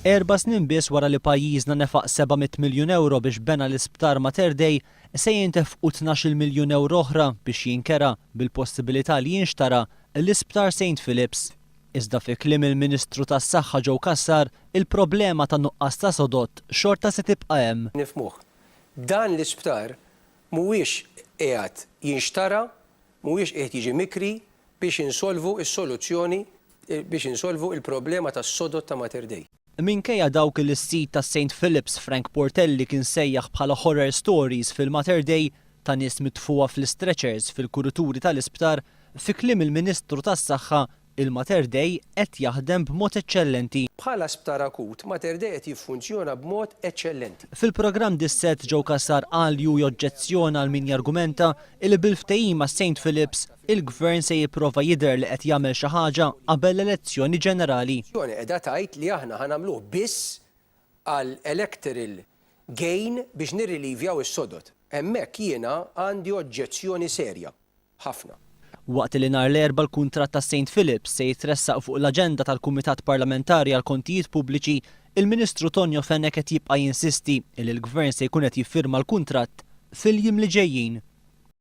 Erba' snin biss wara li pajjiżna nefaq 700 miljun ewro biex bena l-isptar Mater Dei, se jintefqu 12 miljun ewro oħra biex jinkera bil-possibilità li jinxtara l-isptar St. Philips. Iżda fi kliem il-Ministru tas-Saħħa Joe Cassar, il-problema ta' nuqqas ta' sodod xorta se tibqa' hemm. Nifhmuh. Dan l-isptar mhuwiex qiegħed jinxtara, mhuwiex qiegħed jiġi mikri biex insolvu s-soluzzjoni biex insolvu l-problema tas-sodod ta' Mater Dei. Minkejja dawk li s-sid ta' St. Philips Frank Portelli kien sejjaħ bħala horror stories fil-Mater Dei ta' nies mitfugħa fl-istretchers fil-kurituri tal-isptar, fi kliem il-Ministru tas-Saħħa, il-Mater Dei qed jaħdem b'mod eċċellenti. Bħala sptar akut, Mater Dei qed jiffunzjona b'mod eċċellenti. Fil-programm Dissett Joe Cassar qal li hu joġġezzjona għal min jargumenta illi bil-ftehim ma' St. Philips, il-Gvern se jipprova jidher li qed jagħmel xi ħaġa qabel l-elezzjoni ġenerali. Qiegħda tgħid li aħna ħa nagħmluh biss għal electoral gain biex nirrilivjaw is-sodod. Hemmhekk jiena għandi oġġezzjoni serja ħafna. Waqt li nhar l-Erbgħa l-kuntratt ta' St. Philips se jitressaq fuq l-aġenda tal-Kumitat Parlamentari għall-Kontijiet Pubbliċi, il-Ministru Tonio Fenech qed jibqa' jinsisti li l-Gvern se jkun qed jiffirma l-kuntratt fil-jiem li ġejjin.